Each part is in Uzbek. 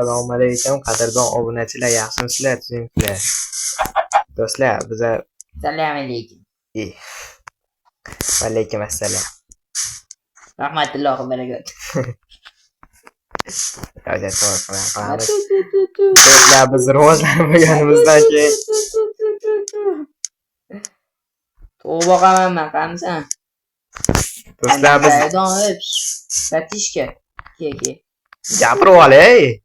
Assalomu alaykum, qadrdon obunachilar, yaxshimisizlar, tuzukmisizlar? Do'stlar, biza Assalomu alaykum. Va alaykum assalom. Rahmatullohi va barakatuh. Qilamiz. Do'stlar, biz rivojlanib bo'lganimizdan keyin To'g'ri boqaman man, qamisan? Do'stlar, biz Ratishka. Ke, ke. Gapirib olay.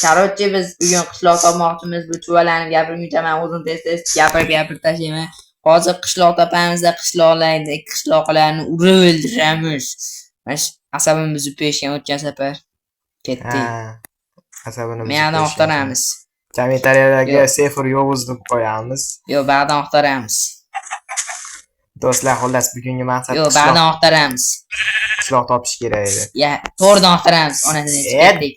Короче, biz bugun qishloq topmoqchimiz. Bu chuvalanib gapirguncha men o'zim tez-tez gapirib tashlayman. Hozir qishloq topamizda qishloqlarni, qishloqlarni urib o'ldiramiz. Mana shu asabimni buzib qo'yishgan o'tgan safar. Ketdik. Asabini buzib Meydan qo'yishgan. oqtaramiz. Kommentariyalarga Yo'q. Sefur Yovuz deb qo'yamiz. Yo'q, bag'dan oqtaramiz. Do'stlar, xullas, bugungi maqsad Yo'q, qishloq bag'dan oqtaramiz. Qishloq topish kerak edi. Ya, to'rdan oqtaramiz. Onasini ketdik.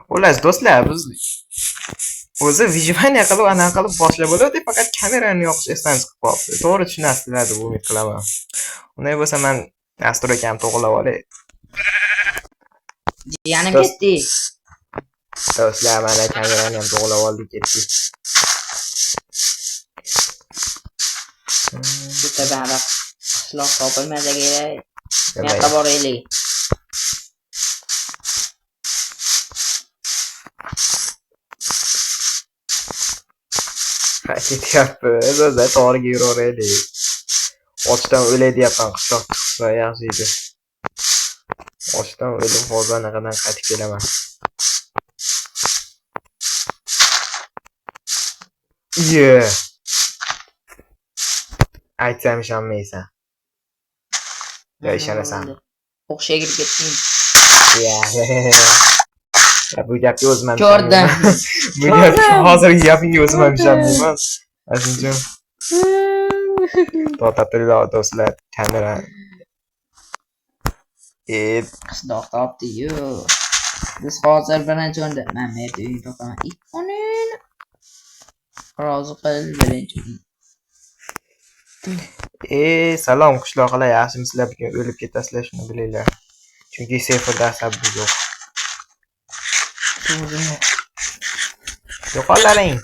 Xullas, do'stlar, biz o'zi выживание qilib, anaqa qilib boshlab bo'ladi, faqat kamerani yoqish esdan chiqib qolibdi. To'g'ri tushunasizlar deb umid qilaman. Unday bo'lsa, men настройка mni to'g'rilab olay. Jiyanim ketdik. Do'stlar, mana kamerani ham to'g'rilab oldik, ketdik. Bitta bag'da qishloq topilmasa kerak. Bu yoqqa boraylik. Ha, ketyapmiz. O'zi to'g'riga yuraveraylik. Ochdan o'lay deyapman, qishloq chiqsa yaxshi edi. Ochdan o'lib, hozir anaqadan qaytib kelaman. Iye. Aytsam ishonmaysan. Yo, ishonasan. O'qishga kirib ketding. Ya. Ya, bu gapga o'zim ham Ko'rdim. ishonmayman. Bu gapga, hozirgi gapingga o'zim ham ishonmayman. Ana shuning uchun to'xtab turinglar, do'stlar, kamera. Qishloq topdik-yu. Biz hozir birinchi o'rinda. Men bu yerda uyni topaman. Onini. Rozi qil birinchi o'rin. Salom qishloqlar, yaxshimisizlar? Bugun o'lib ketasizlar, shuni bilinglar. Chunki Sefurda asabi yo'q. So'zim yo'q. Yo'qollaring.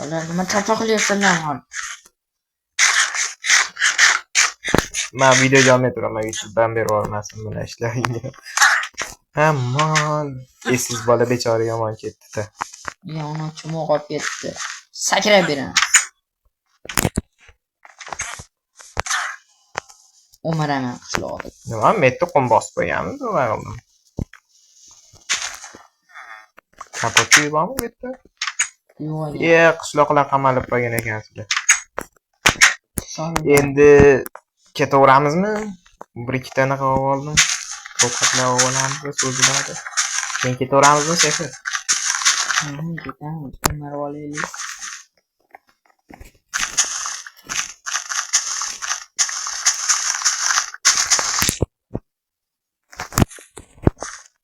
Ular nima chaqchaq qilyapsanlar hol? Men videoga olmay turaman, YouTube'dan berib yubormasin buni ishlaringga. Ammo esiz bola bechora yomon ketdi-da. Ya, uni chumoq olib ketdi. Sakrab beramiz. O'maraman qishloqda. Nima, metni qum bosib qo'yganmi, nima qildim? Kapot uyi bormi bu yerda? Yo'q. Qishloqlar qamalib qolgan ekansizlar. Endi ketaveramizmi? Bir ikkita anaqa olib oldim. Ovqatlar olib olamiz, so'ziladi. Keyin ketaveramizmi, Sefur? Ketamiz, o'marib olaylik.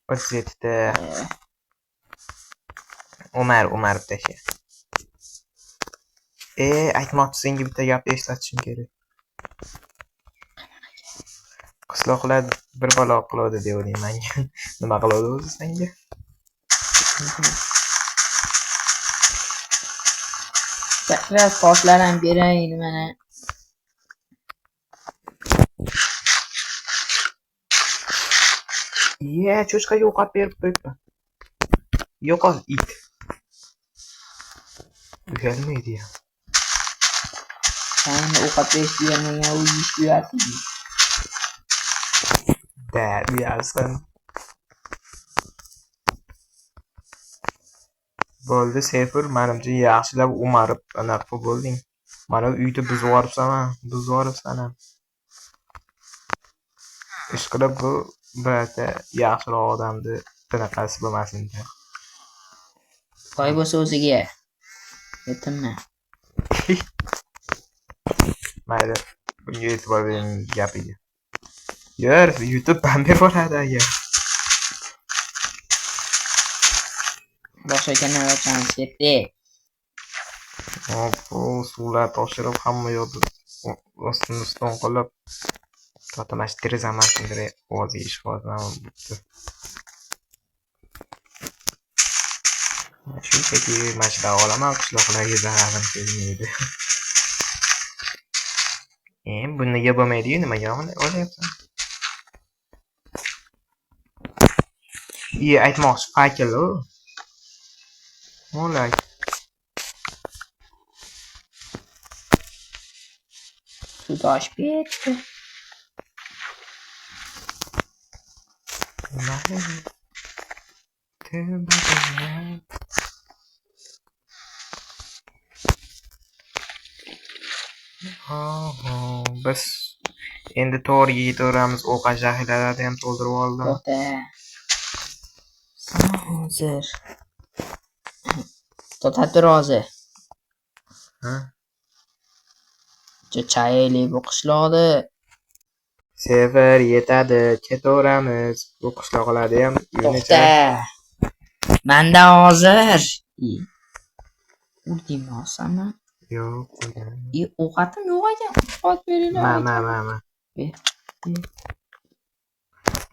37 ta. Umar, Umar tasha. Aytmoqchi, senga bitta gapni eslatishim kerak. Qishloqlar bir balo qiladi devding menga. Nima qiladi o'zi senga? Biraz toshlar ham kerak edi mana. Iye, cho'chqaga ovqat berib qo'yibman. Yo'qol it. Uyalmaydi ham. Sen ovqat berish uyalmagan, u yeyish uyalsin. Da, uyalsin. Bo'ldi, Sefur, menimcha yaxshilab o'marib anaqa qilib bo'lding. Mana uyni buzib yuboribsan, buzib yuboribsan ham. Ishqilib bu birorta yaxshiroq odamni bunaqasi bo'lmasin-da. Boy bo'lsa o'ziga. Yetimmi? Mayli, bunga e'tibor bering gapiga. Yur, YouTube ham berib yuboradi agar. Boshqa kanal ochamiz, ketdik. Hop, bu suvlar toshirib hamma yoqni ostin-ustin qilib To'xta, mana shu derazani sindirib ovozi eshitib bo'pti. Shunchaki mana shu olaman, qishloqlarga zararim tegmaydi. Buni yeb bo'lmaydi-yu, nimaga olyapsan? I aytmoqchi, fakel u. Molak. Suv toshib ketdi. Biz endi to'g'riga ketaveramiz. Ovqat zaxiralarini ham to'ldirib oldim. To'xta. Hozir. To'xtab tur hozir. Ha? Chayli bu qishloqda. Sefer yetadi, ketaveramiz. Bu qishloqlarda ham To'xta. Manda hozir. Urdingmi olsam? Yo'q, qo'ygan. Ovqatim yo'q ekan. Ovqat beringlar. Ma. Ber.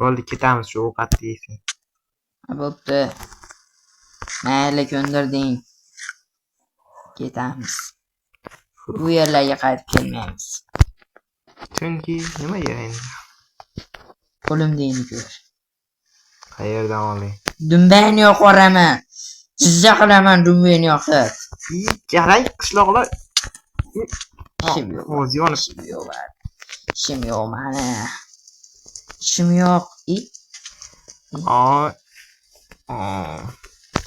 Bo'ldi, ketamiz, shu ovqatni yeysin. Bo'pti. Mayli, ko'ndirding. Ketamiz. Bu yerlarga qaytib kelmaymiz. Chunki nimaga endi? Qo'limdagini ko'r. Qayerdan olding? Dumbani yoqvoraman. Jizza qilaman dumbani yoqib. Qarang, qishloqlar Ishim yo'q. O'zi yonib. Ishim yo'q. Ishim yo'q mani. Ishim yo'q.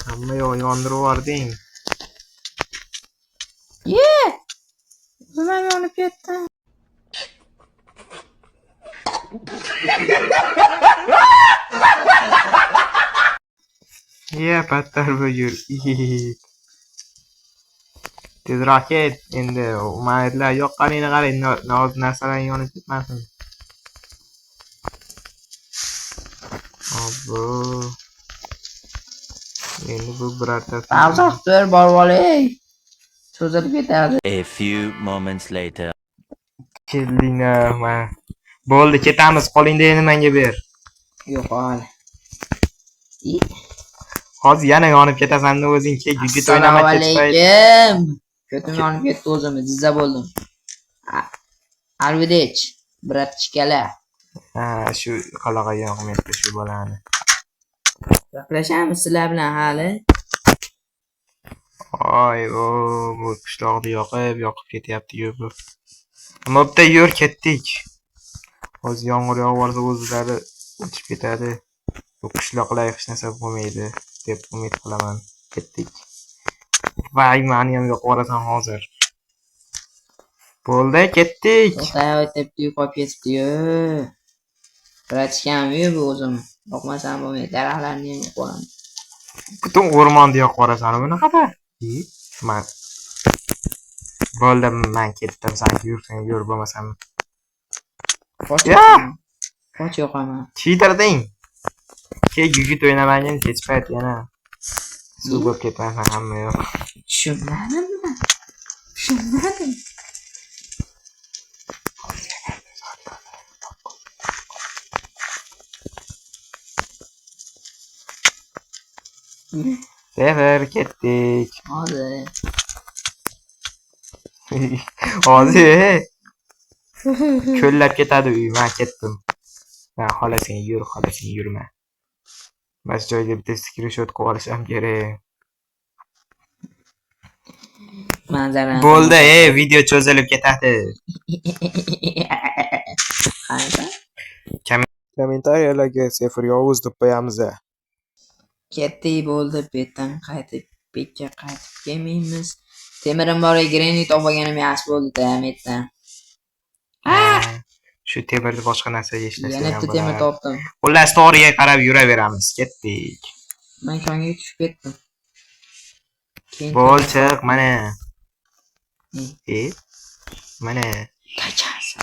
Hamma yoq yondirib yubording. Ye! O'zim ham yonib ketdim. Ye, battar bo'yur. Tezroq ket endi. Mayli, yoqqaningni qarang, narsalar yonib ketmasin. Obbo. Endi bu birortasi. Pauza tur, borib olay. Cho'zilib ketadi. A few moments later. Keldingmi? Bo'ldi, ketamiz. Qo'lingda endi menga ber. Yo'qol. Hozir yana yonib ketasan-da o'zing. Kel, yigit o'ynama Assalomu kech payt. alaykum. Ko'tim yonib ketdi o'zim, jizza bo'ldim. Arvidech, bratchikalar. Ha, shu qalag'a yoqmayapti shu bolani. Gaplashamiz sizlar bilan hali. Oy, o, bu qishloqni yoqib ketyapti-yu bu. Bo'pti, yur, ketdik. Hozir yomg'ir yog'ib yuborsa o'zlari o'chib ketadi. Bu qishloqlar hech narsa bo'lmaydi deb umid qilaman. Ketdik. Voy, meni ham yoqib yuborasan hozir. Bo'ldi, ketdik. To'xta, deb qolib ketibdi-yu. Bratchkam-yu bu o'zim. Yoqmasam bo'lmaydi, daraxtlarni ham yoqaman. Butun o'rmonni yoqib yuborasan bunaqada. Man bo'ldi, men ketdim, sen yursang yur, bo'lmasam. Qoch Ya! yoqaman. Qoch yoqaman. Chiydirding. Kel, yigit o'ynamagin kech payt yana. Suv bo'lib ketmasin hamma yoq. Tushunmadimmi? Tushunmadim. Sefer ketdik. Hozir. Hozir ko'llab ketadi uy, men ketdim. Men xohlasang yur, xohlasang yurma. Mana shu joyga bitta skrinshot qilib olishim kerak. Manzarani. Bo'ldi, video cho'zilib ketadi. Qanaqa? Kommentariyalarga Sefer yovuz deb qo'yamiz. Ketdik, bo'ldi, bu yerdan qaytib, bekka qaytib kelmaymiz. Temirim bor, granit topganim yaxshi bo'ldi, bu yerdan. Shu temirni boshqa narsaga ishlasak Yana ham bitta temir bo'ladi. topdim. Xullas, to'g'riga qarab yuraveramiz. Ketdik. Men konga tushib ketdim. Keyin Bo'l, chiq, mana. Mana. Tachansan.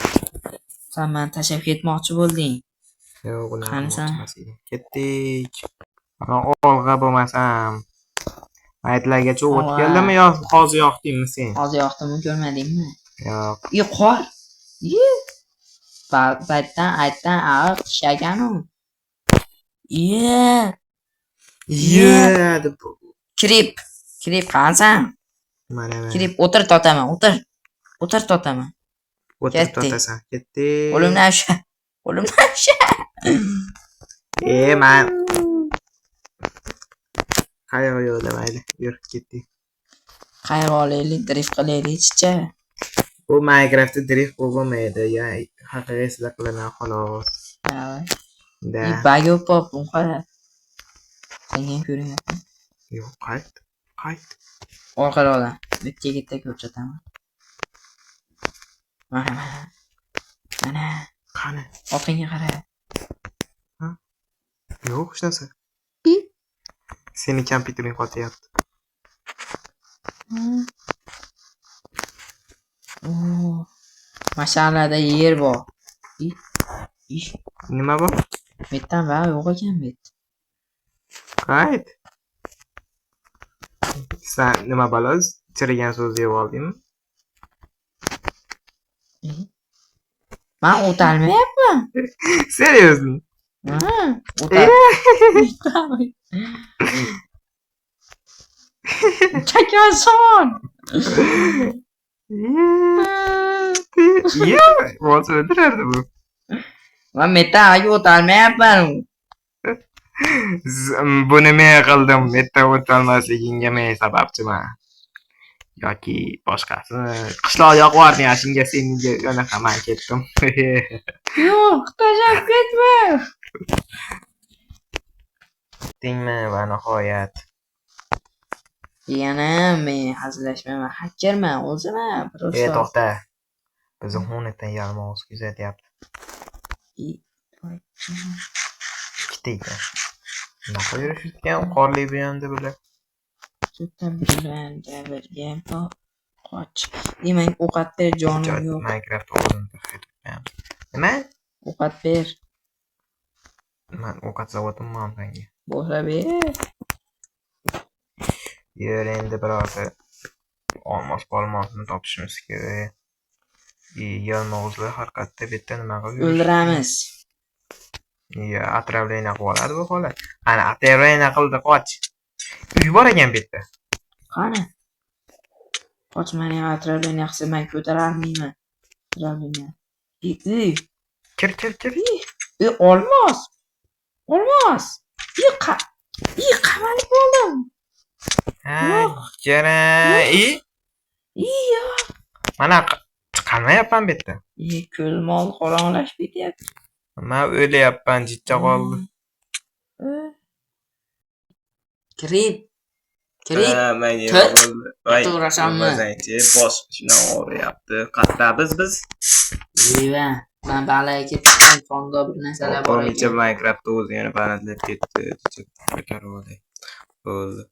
Sen meni tashlab ketmoqchi bo'lding. Yo'q, unaqa Qanisan? qilmoqchi emas edim. Ketdik. Mana olg'a bo'lmasam. Maytlargacha o't Olg'a. keldimi yo hozir yoqdingmi sen? Hozir yoqdimmi, ko'rmadingmi? Yo'q. Qor. Ye. Baytdan aytdan ag'i qishagan u. Iye. Iye. Ye deb. Kirib. Kirib qansan? Mana mana. Kirib o'tir totaman, o'tir. O'tir totaman. O'tir Ketdi. totasan. Ketdi. Qo'limdan usha. Qo'limdan usha. E man qayoq yo'lda mayli. Yur ketdik. Qayiq olaylik, drift qilaylik-chi. Bu Minecraftda drift qilib bo'lmaydi. Ya haqiqiysida qilinadi xolos. Da. Bag o'pib, qara. Senga ham ko'rinyapti. Yo'q, qayt. Qayt. Orqaroqdan. Bitta bitta ko'rsataman. Mana mana. Mana. Qani? Orqangga qara. Yo'q, hech narsa. Seni kompyutering qotyapti. Oo. Mashallarda yer bor. Ish. Nima bor? Bu yerdan va yo'q ekan bu yerda. Qayt. Sen nima balo? Chirigan so'z yeb oldingmi? Man o'tolmayapman. Seriously? Ha, o'tal. Chakason. Ye, bo'lsa o'ldirardi bu. Man metaga o'tolmayapman. Buni men qildim. Bitta o'tolmasligingga men sababchiman. Yoki boshqasi. Qishloq yoqib yubording, shunga senga anaqa man ketdim. Yo'q, tashlab ketma. Ketdingmi va nihoyat. Yana men hazillashmayman, hakkerman o'zim E, просто. to'xta. Bizni xonatdan yalmog'iz kuzatyapti. Ikkita ekan. Bunaqa yurishgan qorli bu hamda bular. Sutdan bilan birga qoch. Demak, ovqat ber, jonim yo'q. Minecraft o'zini haydatmayapti. Nima? Ovqat ber. Man ovqat zavodimman senga. Bo'lsa ber. Yer endi birorta olmos polmosni topishimiz kerak. Yalmog'izlar har qayerda bu yerda nima qilib yurishibdi? O'ldiramiz. Ya, отравление qilib oladi bu holat. Ana, отравление qildi, qoch. Uy bor ekan bu yerda. Qani? Qoch, meni ham отравление qilsa men ko'tara olmayman. Отравление. Uy, Kir, kir, kir. uy, olmos. Olmos. Uy, qa uy, qamalib qoldim. Ha, jara. I, Uy, yo'q. mana chiqolmayapman bu yerda. Uy, ko'zim oldi qorong'ilashib ketyapti. Man o'layapman, jicha qoldi. Kirib. Kirib. Menga Tut. bo'ldi. Voy, To'g'rasanmi? bo'lmasangchi, bosh shundan og'riyapti. Qayerdamiz biz? Yeva. Man balaga ketdim, sonda bir narsalar bor Qo'micha ekan. Minecraftda o'zi yana balandlab ketdi. Ko'tarib olay. Bo'ldi.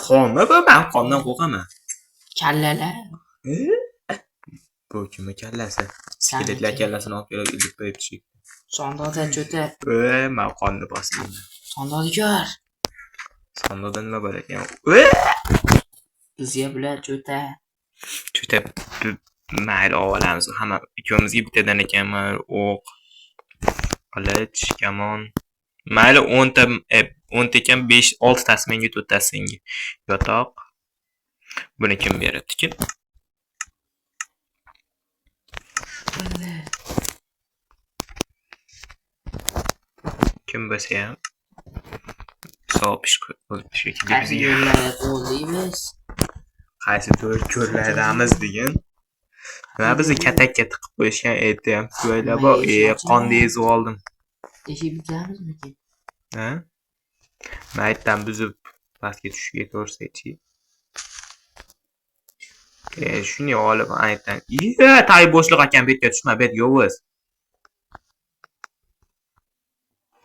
Qonmi bu? Men qondan qo'rqaman. Kallalar. E? Bu kimni kallasi? Skeletlar kallasini olib kelib ilib qo'yibdi. Sondoqda cho'ta. E, men qonni bosdim. Sondoqni ko'r. Sondoqda nima bor ekan? E! Bizga bular cho'ta. Cho'ta mayli olamiz. Hamma ikkovimizga bittadan ekan, mayli o'q, qilich, kamon. Mayli 10 ta, 10 ta ekan, 5, 6 tasi menga, 4 tasi senga. Yotoq. Buni kim beribdi kim? Kim bo'lsa ham hisob ish qilib shekilli Qaysi bizga. yo'llarda tug'ildik biz? Qaysi to'rt ko'rlardamiz degan. Nima bizni katakka tiqib qo'yishgan aytyapti. Tuvaylab, Nima e, qonni ezib oldim. Eshik buzamizmikin? Ha? Maytdan buzib pastga tushib ketaversak-chi. E, shuni olib aytdan. Iya, tay bo'shliq ekan, bu yerga tushma, bu yer yovuz.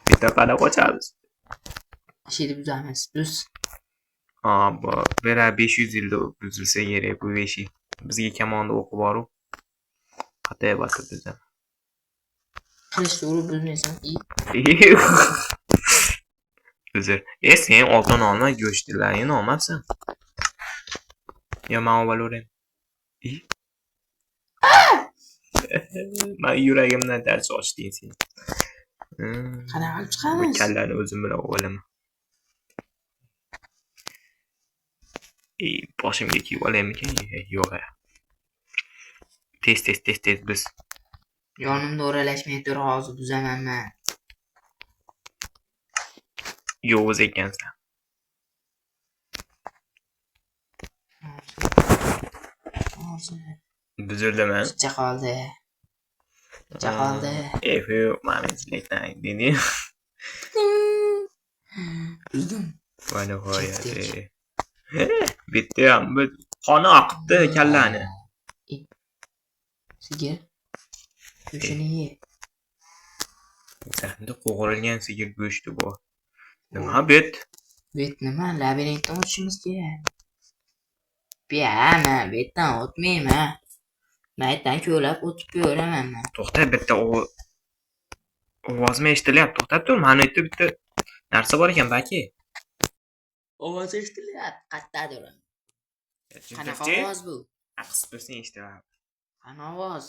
Bitta qara qochamiz. Eshikni buzamiz. Buz. Ha, bu bera 500 yilda buzilsa kerak bu beshik. Bizga kamonni o'qib borib qataya bosib bizdan. Qilichni urib buzmaysan. I. Uzr. E, sen oltin olma, go'shtlaringni olmabsan. Yo, men avval uraymi? I. Man yuragimdan dars ochding sen. Qanaqa qilib Bu chiqamiz? kallani o'zim bilan olaman. Boshimga kiyib olaymikan? Yo'q. Tez tez tez tez biz. Yonimda o'ralashmay tur, hozir buzaman man. Yovuz ekansan. Hozir. Buzildimi? Picha qoldi. Picha qoldi. A few moments later dedi. Buzdim. Va nihoyat. Ketdik. Bitta ham bir qoni oqibdi kallani. Sigir. Go'shtini ye. Sanda qo'g'irilgan sigir go'shti bu. Nima bet? Bet nima? Labirintdan o'tishimiz kerak. Bu man betdan o'tmayman. Maytdan ko'lab o'tib ko'raman man. To'xta, bitta ovozim eshitilyapti. To'xtab tur, mana yerda bitta narsa bor ekan, Baki. Ovoz eshitilyapti. Qayerdadir? Qanaqa ovoz bu? Aqs tursang eshitilyapti. Qani ovoz?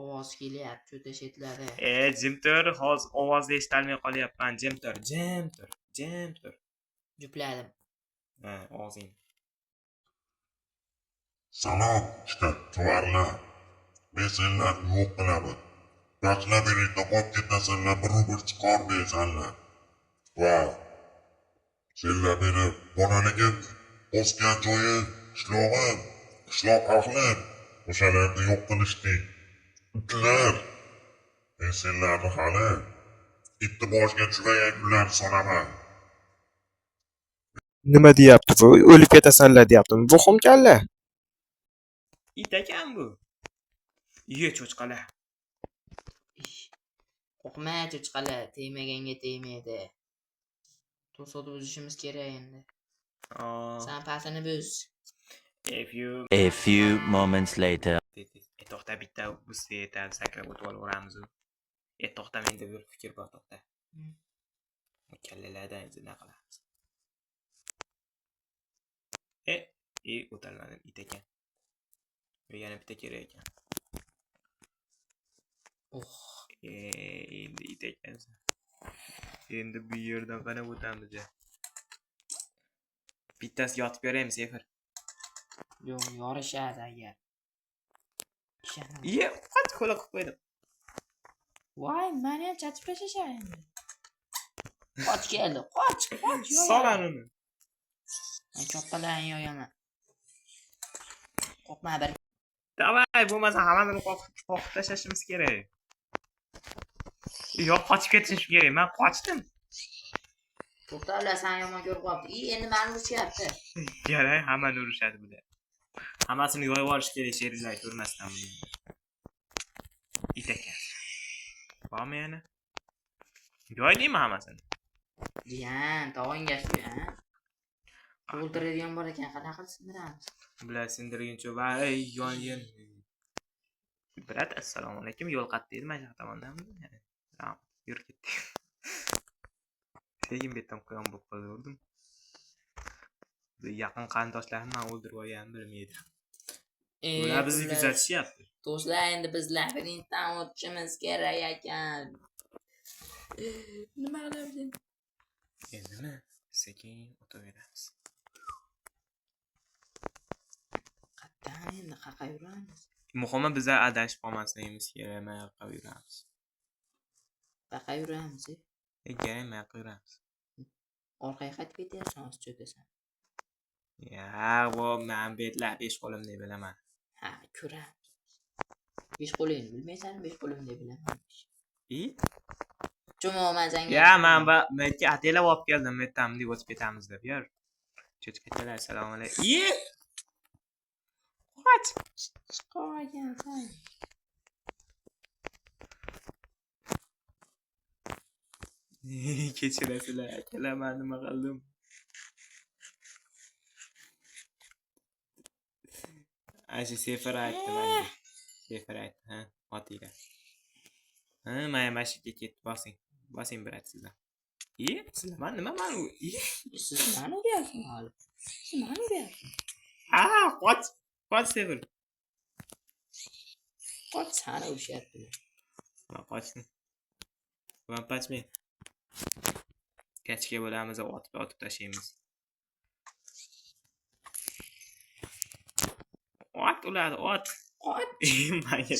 Ovoz kelyapti cho'ta shetlari. Jim tur, hozir ovozni eshitalmay qolyapman. Jim tur, jim tur, jim tur. Jupladim. Ha, og'zing. Salom, kitobchilarlar. Men senlarni yo'q qilaman. Labirinti qolib ketasanlar, bir-bir chiqolmaysanlar. Va senlar meni bolaligim o'sgan joyim, qishlog'im, qishloq ahlim, o'shalarni yo'q qilishding. Itlar! Men senlarni hali itni boshiga tushmagan kunlarni solaman. Nima deyapti bu? O'lib ketasanlar deyaptimi? Bu xumkalla. It ekan bu. Ye cho'chqalar. Qo'rqma cho'chqalar, tegmaganga tegmaydi. To'siqni buzishimiz kerak endi. San pastini buz. A few moments later. To'xta, bitta buzsa yetadi, sakrab o'tib olaveramiz. To'xta, menda bir fikr bor, to'xta. Kallalardan nima qilamiz? O'tolmadim, it ekan. Yana bitta kerak ekan. Oh. Endi it ekansan. Endi bu yerdan qanday o'tamiz? Bittasi yotib beraymi, Sefir? Yo'q, yorishadi agar. Ishonaman. Iye, qoch qo'la qilib qo'ydim. Voy, meni ham chachib tashlashadi endi. Qoch keldi, qoch, qoch. Solan uni. Men kattalarni yoyaman. Qo'rqma bir. Davay, bo'lmasa hammasini qoqib tashlashimiz kerak. Yo'q, qochib ketishim kerak. Men qochdim. To'xta, ular seni yomon ko'rib qolibdi. Endi meni urishyapti. Kerak, hammani urishadi bular. Hammasini yoyib yuborish kerak, sheriklar ko'rmasdan buni. It ekan. Bormi yana? Yoydingmi hammasini? Jiyan, tog'ingga shu, ha? Tug'iltiradigan bor ekan, qanaqa qilib sindiramiz? Bular sindirguncha voy yongan. Brat, assalomu alaykum. Yo'l qayerda edi? Mana shu tomondanmi? Tamam, yur ketdik. Sekin bu yerdan quyon bo'lib qolaverdim. Bu yaqin qarindoshlarim meni o'ldirib yuborganini bilmaydi. Ular bizni kuzatishyapti. Do'stlar, endi biz labirintdan o'tishimiz kerak ekan. Nima qilamiz endi? Endimi? Sekin o'taveramiz. Qayerdan endi qayerga yuramiz? Muhimi bizlar adashib qolmasligimiz kerak, mana yoqqa yuramiz. Qayerga yuramiz? Kerak, mana yoqqa yuramiz. Orqaga qaytib ketyapsan hozir cho'kasan. Ya, bu men betlar besh qo'lim deb bilaman. Ha, ko'ramiz. Besh qo'lingni bilmaysan, besh qo'lim deb bilaman. I? Cho'moqman senga. Ya, men ba menga ataylab olib keldim, ertan bunday o'tib ketamiz deb, yor. Cho'chqachalar, assalomu alaykum. Iye! Qoch! Chiqolgansan. Kechirasizlar, akalar, men nima qildim? Ana shu Sefir aytdi menga. Sefir aytdi, ha, otinglar. Ha, mana mana shu yerga ketdi, bosing. Bosing brat sizlar. Iye, sizlar man nima man u? Iye. Siz mani uryapsiz hali. Siz mani uryapsiz. A, qoch. Qoch Sefir. Qoch, sani urishyapti. Man qochdim. One Punch Man. Kachka bo'lamiz, otib otib tashlaymiz. Ot ularni, ot. Qoch. Manga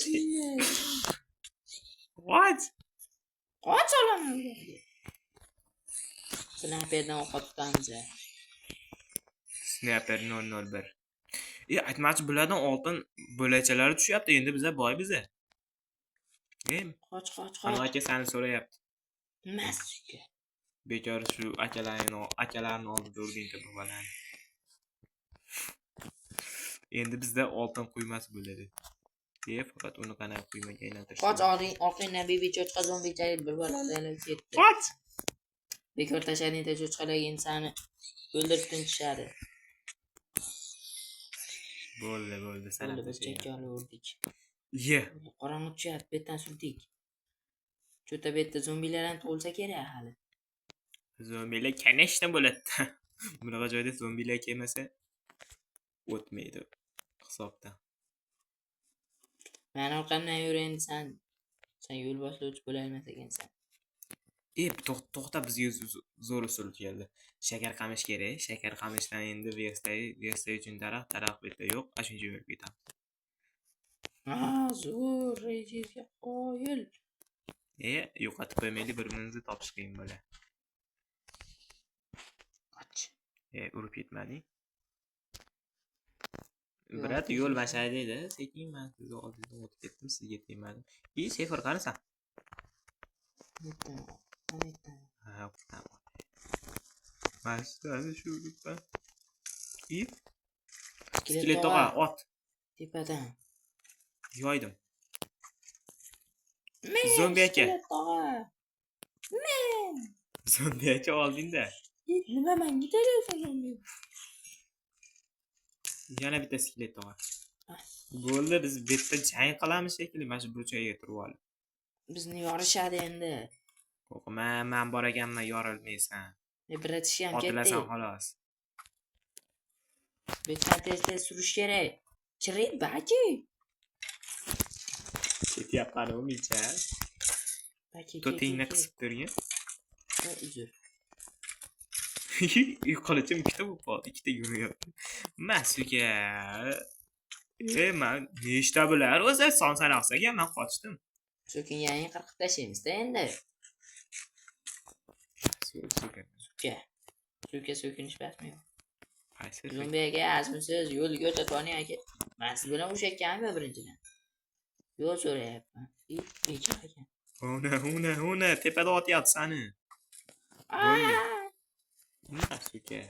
What? Qoch olaman ularga. Snayperdan o'q tutamiz. Sniper 001. E, aytmoqchi, bulardan oltin bo'lakchalari tushyapti. Endi biza boy biza. E, Qoch, qoch, ana qoch. aka seni so'rayapti. Massuka. Bekor shu akalarni oldida urding bu bolani. Endi bizda oltin quymasi bo'ladi. E, faqat uni qanaqa quymaga aylantirish. Qoch olding, orqangdan bibi cho'chqa zombicha bir balolarni ketdi. Qoch! Bekor tashlading cho'chqalar insani o'ldirib tinchishadi. Bo'ldi, bo'ldi, sanab Bo'ldi, biz tashlayman. chekka urdik. Ye. Qorong'i tushyapti, bu yerdan surdik. Cho'ta bu yerda zombilar ham tug'ilsa kerak hali. Zombilar конечно bo'ladi. Bunaqa joyda zombilar kelmasa o'tmaydi hisobdan. Mani orqamdan yur endi sen. Sen yo'l boshlovchi bo'lolmas ekansan. E, to'xta, bizga zo'r usul keldi. Shakar qamish kerak. Shakar qamishdan endi versta uchun daraxt, daraxt bu yerda yo'q. Ana shuncha yurib ketamiz. Ha, zo'r rejangizga qoyil. E, yo'qotib qo'ymaylik, bir-birimizni topish qiyin bo'ladi. Qoch. E, urib ketmading. Yo'q, Brat, yo'l sekin. boshlaydi. Sekin man sizni oldingizdan o'tib ketdim, sizga tegmadim. E, Seyfur qanisan? Yerdan, ana yerdan. Ha, mana shu yuribman. E, skelet tog'a, ot. Tepadan. Yoydim. Men Zombi aka. skelet tog'a. Men. Zombi aka oldingda. Nima menga telasan zombi? Yana bitta skelet tog'a. Ah. Bo'ldi, biz bu yerda jang qilamiz shekilli, mana shu burchakka turib olib. Bizni yorishadi endi. Qo'rqma, man bor ekanman, yorilmaysan. E, bratishka ham Otilasan ketdi. xolos. Bu yerdan tez-tez surish kerak. Chirik baki. Ketyapman o'micha. Baki. To'tingni qisib turgin. Uzr. Qilichim ikkita bo'lib qoldi, ikkita yurayapti. Masuka. E, man nechta bular o'zi son sanoqsiz ekan, man qochdim. So'kinganini qirqib tashlaymiz-da endi. So'kin. Suka. Suka so'kinish basmi yo'q. Qaysi? Zombi aka, azmisiz, yo'l ko'rsatvoning aka. Man siz bilan urushayotganmi birinchidan? Yo'l so'rayapman. I, bekor ekan. Una, una, una, tepada otyapti sani. Bo'ldi. Masuka.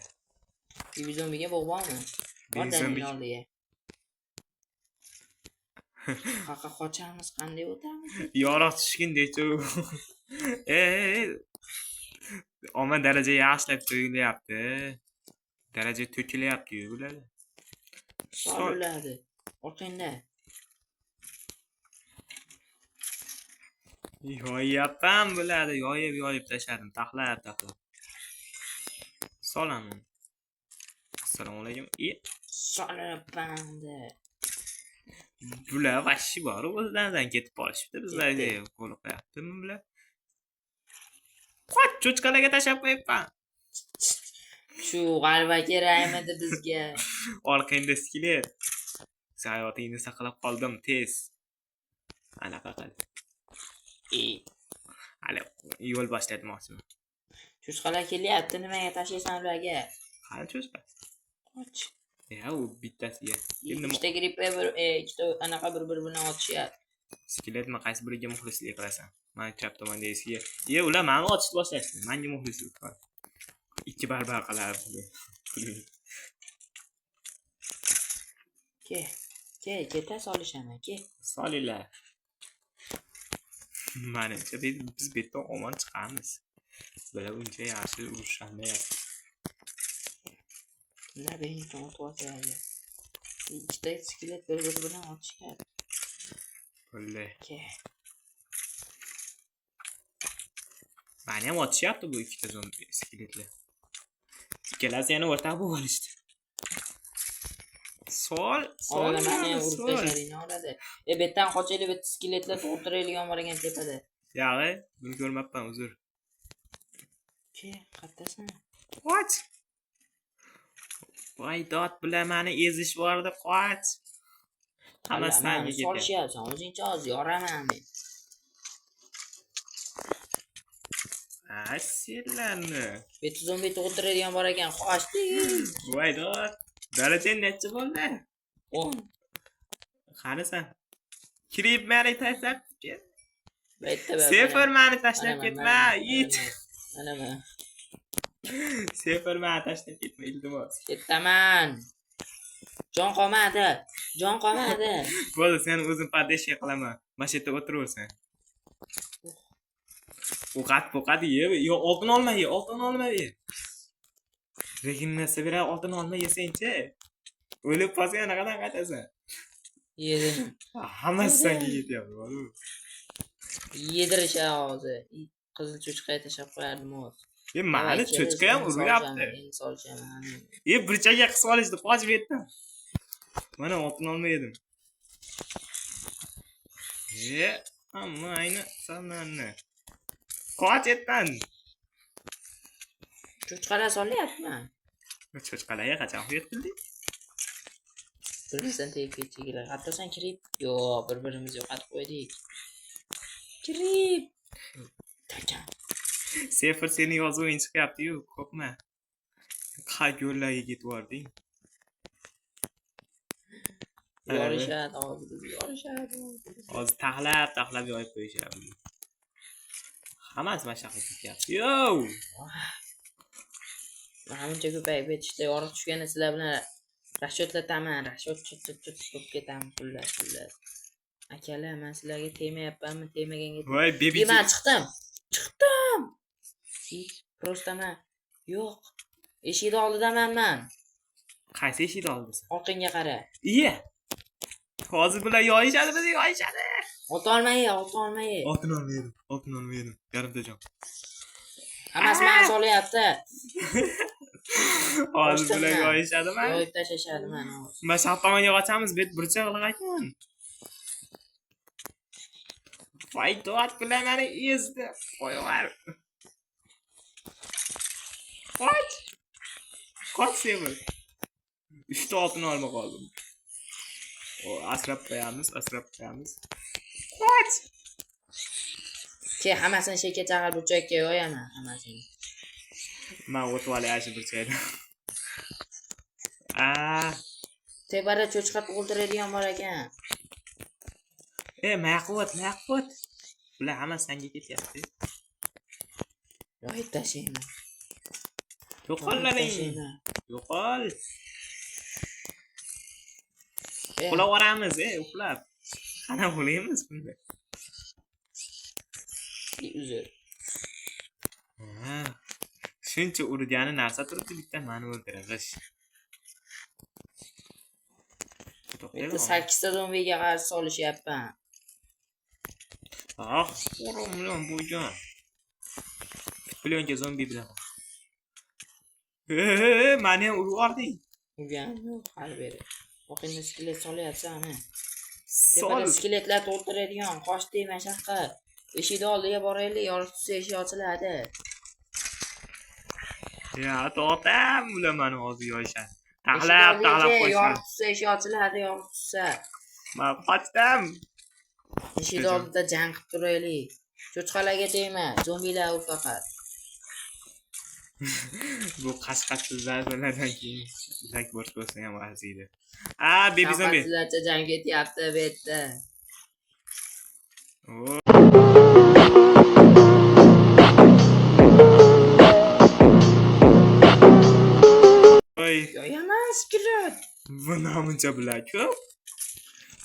Bibi zombiga bo'g' bormi? Bor Bibi dalilni zombi- oldiga. Qaqa qochamiz, qanday o'tamiz? Yorug' tushgundek E, e, omma daraja yaxshilab to'kilyapti. Daraja to'kilyapti-yu bular. Sol Sol. ulardi. Orqangda. Yoyyapman bularni, yoyib yoyib tashladim, taxlab taxlab. Solaman. Assalomu alaykum. E, Solyapman-da. bular vahshiy bor, o'zlaridan ketib qolishibdi, bizlarga qo'l qo'yaptimi bular? Qoch, cho'chqalarga tashlab qo'yibman. Shu g'alva kerakmidi bizga? Orqangda skelet. Sen hayotingni saqlab qoldim, tez. Anaqa qil. E, Hali yo'l boshlatmoqchiman. cho'chqalar kelyapti, nimaga tashlaysan ularga? Qani cho'chqa? Qoch. Ya, u bittasiga. Endi Ikkita grippe bir, ikkita anaqa bir-biri bilan otishyapti. Skeletmi qaysi biriga muxlislik qilasan? Man chap tomondagisiga. E, ular mani otishni boshlashdi. Manga muxlislik qil. Ikki barbar qilardi. Ke, ke, keta solishaman, ke. Solinglar. Manimcha biz bu yerdan omon chiqamiz. Bular uncha yaxshi urusholmayapti. Ular birinchi otib oladi. Ikkita skelet bir-biri bilan otishyapti. Bo'ldi. Ke. Mani ham otishyapti bu ikkita zombi skeletlar. Ikkalasi yana o'rtaq bo'lib olishdi. Sol, sol, Orada meni ham urib sol. tashlading orada. E, bu yerdan qochaylik, bu yerda skeletlar tug'diradigan bor ekan tepada. Yog'i, buni ko'rmabman, uzr. Ke, qayerdasan? Qoch. Voy dod bilan meni ezish bordi, qoch. Hammasi Mani sanga ketyapti. Solishyapsan, o'zingcha hozir yoraman men. Ha, senlarni. Bu yerda zombi tug'diradigan bor ekan, qochdik. Voy dod. Darajang necha bo'ldi? 10. Qanisan? Kirib meni tashlab ket. Bu yerda bir- Sefer meni tashlab Mana, ketma, mana, it. Mana mana. Sefer meni tashlab ketma, iltimos. Ketaman. Jon qolmadi. Jon qolmadi. Bo'ldi, seni o'zim поддержка qilaman. Mana shu yerda o'tiraversan. Ovqat, ovqat ye, yo oltin olma ye, oltin olma ye. Regeneratsiya beradi, oltin olma yesangchi. O'lib qolsang anaqadan qaytasan. Yedim. Hammasi senga ketyapti, boru. Yedirishadi hozir. Qizil cho'chqaga tashlab qo'yardim hozir. E, mani cho'chqa ham uryapti. Endi solishaman. E, burchakka qisib olishdi, qochib yetdim. Mana oltin olma yedim. E, amma ayni sanlarni. Qoch etdan. Cho'chqalar solyapman. Cho'chqalarga qachon hujjat qildik? Bir-birimizdan tegib ketchigilar. Hatto sen kirib, yo'q, bir-birimizni yo'qotib qo'ydik. Kirib. Takan. Sefer seni yozuving chiqyapti-yu, qo'rqma. Qay yo'llarga ketib yubording? Yorishadi hozir bizni, yorishadi. Hozir taxlab, taxlab yoyib qo'yishyapti. Hammasi mana shu yoqqa ketyapti. Yo! Mana buncha ko'payib ketishdi. Yorug' tushganda sizlar bilan raschotlataman. Raschot chut chut chut bo'lib ketaman xullas, xullas. Akalar, men sizlarga tegmayapmanmi, tegmaganga. Voy, baby. E, men chiqdim. Chiqdim. E, просто man yo'q. Eshikni oldidaman man. Qaysi eshikni oldisan? Orqangga qara. Iya. Hozir bular yoyishadi, bizni yoyishadi. Oltin olma ye, oltin olma ye. Oltin olma yedim, oltin olma yedim. Yarimta jon. Hammasi mani solyapti. Hozir bular Qochdim man. yoyishadi man. Yoyib tashlashadi mani hozir. Mana shu tomonga qochamiz, bet burchak qilib ekan. Voy dod bilan meni ezdi. Qo'yvar. Qoch. Qoch Sefer. Uchta oltin olma qoldi. O, asrab qo'yamiz, asrab qo'yamiz. Qoch. Ke, hammasini shekka chaqir burchakka yoyaman hammasini. Man o'tib olay shu burchakdan. Aa, Tepada cho'chqa tug'iltiradigan bor ekan. E, mayoqqa o't, mayoqqa o't. Bular hammasi senga ketyapti. Yoyib tashlayman. Yo'qol Yoyib laring. tashlayman. Yo'qol. E, Uxlab yuboramiz, e, uxlab. Qanaqa uxlaymiz bunda? Uzr. Ha. Shuncha urgani narsa turibdi, bitta mani o'ldirg'ish. Bu yerda 8 ta zombiga qarshi solishyapman. Ah, urum bilan bo'lgan. Plyonka zombi bilan. E, mani ham urib yubording. Urganim yo'q hali beri. Orqangda skelet solyapsan-a. Sol. Tepada skeletlar to'ldiradigan, qochdik mana shu yoqqa. Eshikni oldiga boraylik, yorug' tushsa eshik ochiladi. Ya, to'xtam, ular mani hozir yoyishadi. Eshik Taxlab, oldiga taxlab ke, qo'yishadi. yorug' tushsa eshik ochiladi, yorug' tushsa. Man qochdim. Eshikni oldida jang qilib turaylik. Cho'chqalarga tegma, zombilar u faqat. Bu qashqatsiz narsalardan keyin lak bosib bo'lsa ham arziydi. A, baby zombi. Shafqatsizlarcha jang ketyapti bu yerda. O. Oy, Yoyaman skelet. bu namuncha bular ko'p.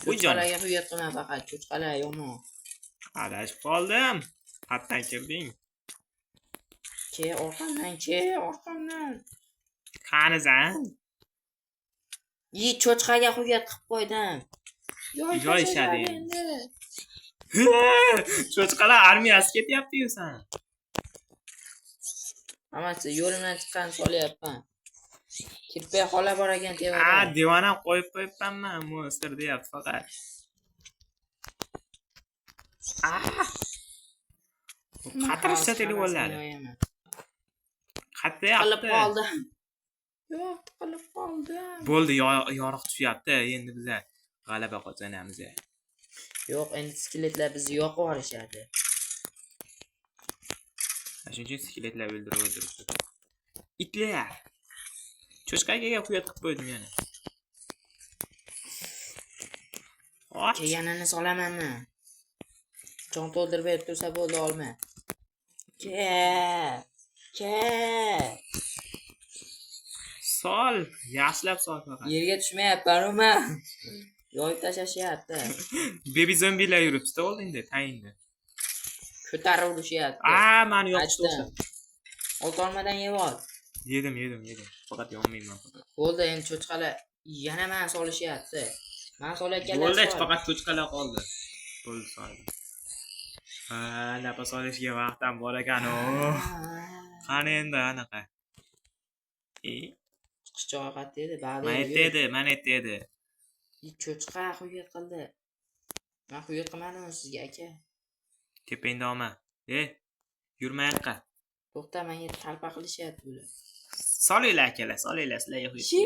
Qo'y jonim. Cho'chqalarga hujjat qilma faqat, cho'chqalar yomon. Adashib qoldim. Qayerdan kirding? Ke, orqamdan, ke, orqamdan. Qanisan? Yi, cho'chqaga hujjat qilib qo'ydim. Yoy Yoyishadi tashlaydi endi. endi. Cho'chqalar armiyasi ketyapti-yu san. Hammasi yo'limdan chiqqan solyapman. Kirpi xola bor ekan A, tepada. Divan ham qo'yib qo'yibmanman, monster deyapti faqat. Ah! Qatirishsa telefonlari. Tiqilib Qatyapti. qoldim. Yo'q, tiqilib qoldim. Bo'ldi, yorug' tushyapti. Endi biza g'alaba qozonamiz. Yo'q, endi skeletlar bizni yoqib yuborishadi. Shuning uchun skeletlar o'ldirib o'ldiribdi. Itlar. Cho'chqa akaga quyat qilib qo'ydim yana. Och. Kelganini solamanmi? Jon to'ldirib berib tursa bo'ldi, olma. Ke. Ke. Sol, yaxshilab sol faqat. Yerga tushmayapman man. Yoyib tashlashyapti. Baby zombilar yuribdi oldingda, tayinda. Ko'tarib urishyapti. A, mani yoqishdi. Aytdim. Oltolmadan yeb ol. Yedim, yedim, yedim. Faqat yonmayman faqat. Bo'ldi, endi cho'chqalar yana mani solishyapti. Man solayotganlar Bo'ldi, sol. faqat cho'chqalar qoldi. Bo'ldi, soldim. Ha, nafas olishga vaqt ham bor ekan. Qani endi anaqa. E, Chiqish joyi qayerda edi? Ba'da mana yerda edi, mana yerda edi. Cho'chqa xuyat qildi. Men xuyat qilmadim sizga, aka. Tepangda olma. E, yurma yoqqa. To'xta, menga talpa qilishyapti bular. Solinglar akalar, solinglar, sizlarga xuyat. Shi.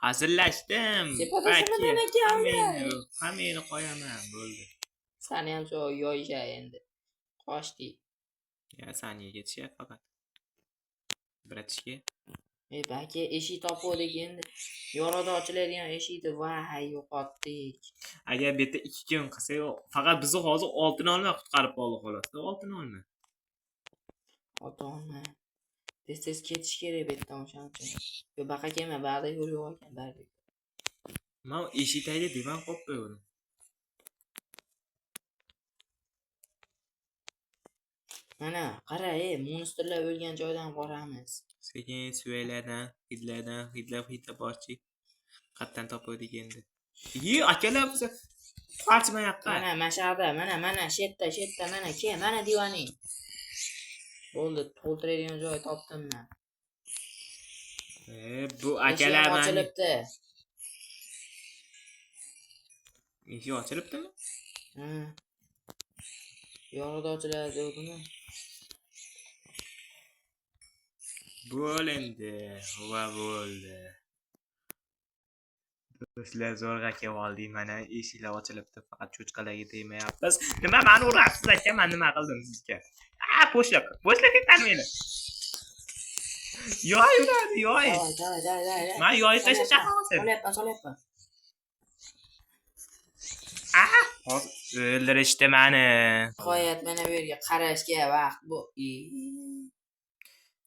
Hazillashdim. Tepada sinadan aka, Hammangni qo'yaman, bo'ldi. Sani ham shu yoyisha endi. Qochdik. Ya, saniga ketishyapti faqat. Bratishga. Ey, aka, eshik topuvdik endi. Yorada ochiladigan eshikni voy yo'qotdik. Agar bu yerda 2 kun qilsak, faqat bizni hozir oltin olma qutqarib qoldi xolos. Oltin olma. Ota-ona. Tez-tez ketish kerak bu yerdan o'shaning uchun. Yo, baqa kelma, bag'da yo'l yo'q ekan baribir. Men eshik tagida divan qo'yib qo'ydim. Mana, qara, ey, monstrlar o'lgan joydan boramiz. Sekin suvaylardan, hidlardan, hidlab hidlab borchik. Qayerdan topuvdik endi? Yi, akalar biza qochma yoqqa. Mana, mashada, mana, mana, shu yerda, mana, kel, mana divaning. Bo'ldi, to'ldiradigan joy topdim men. Bu akalar Eshik mani ochilibdi. Eshik ochilibdimi? Ha. Yorug'da ochiladi degdimi? Bo'l endi, va bo'ldi. Do'stlar, zo'rg'a kelib oldik. Mana eshiklar ochilibdi, faqat cho'chqalarga tegmayapmiz. Nima meni urasiz aka? Men nima qildim sizga? A, bo'shliq, bo'shliq ekan meni. Yoy uradi, yoy. Davay, davay, davay, davay. Men yoyib tashlasham hozir. Solyapman, solyapman. A, hozir o'ldirishdi meni. Nihoyat mana bu yerga qarashga vaqt bu.